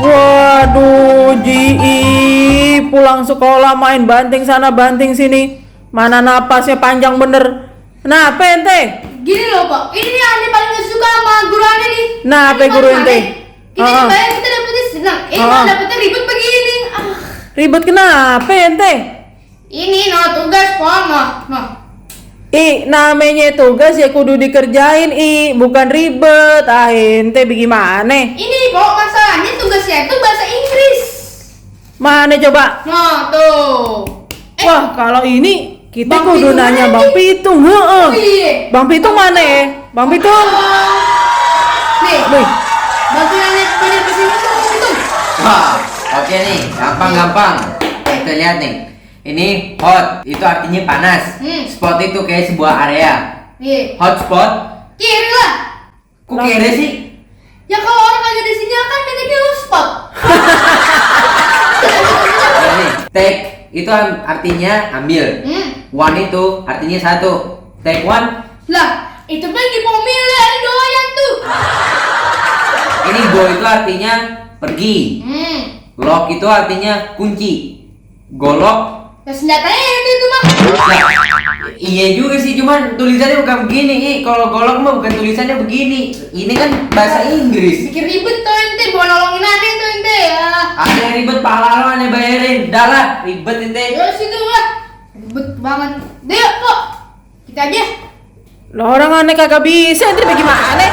Waduh, pulang sekolah main banting sana banting sini. Mana napasnya panjang bener. Nah, apa ente? Gini loh Pak, ini nih Ane paling gak suka sama guru Ane nih. Nah, apa guru ente? Kita dibayar, kita dapetnya senang. Malah dapetnya ribet begini. Ribet kenapa ente? Ini tugas Pak, nah. Namanya tugas ya kudu dikerjain, bukan ribet. Ente bagaimana? Ini Pak, masalahnya tugasnya itu bahasa Inggris. Mana coba? Nah, tuh. Wah, kalau ini kita Bang kudu Pitung nanya mana Bang nih? Pitung. Heeh. Iya. Bang Pitung mana ya? Bang Pitung. Nih, Wih, bantu Ane pada kesini tuh, itu. Wah, oke nih, gampang. Kita lihat nih. Ini hot, itu artinya panas. Spot itu kayak sebuah area. Iya. Hot spot, Kiri lah. kok kere sih? Ya kalau orang agak di sini kan dia spot. Ini take itu artinya ambil. One itu artinya satu. Take one. Lah, itu kan di pemilih doyan tuh. Ini go itu artinya pergi. Lock itu artinya kunci. Golok. Nah, senjatanya itu mah. Nah, iya juga sih, cuman tulisannya bukan begini. Kalau golok mah bukan tulisannya begini. Ini kan bahasa Inggris. Bikin ribet tuh ente, mau nolongin Ane tuh ente ya. Ada yang ribet, pahala lo aneh bayarin. Dah lah, ribet ente. Ya situ lah. Ribet banget. Deh, kok. Kita aja. lah orang aneh kagak bisa, ente bagaimana?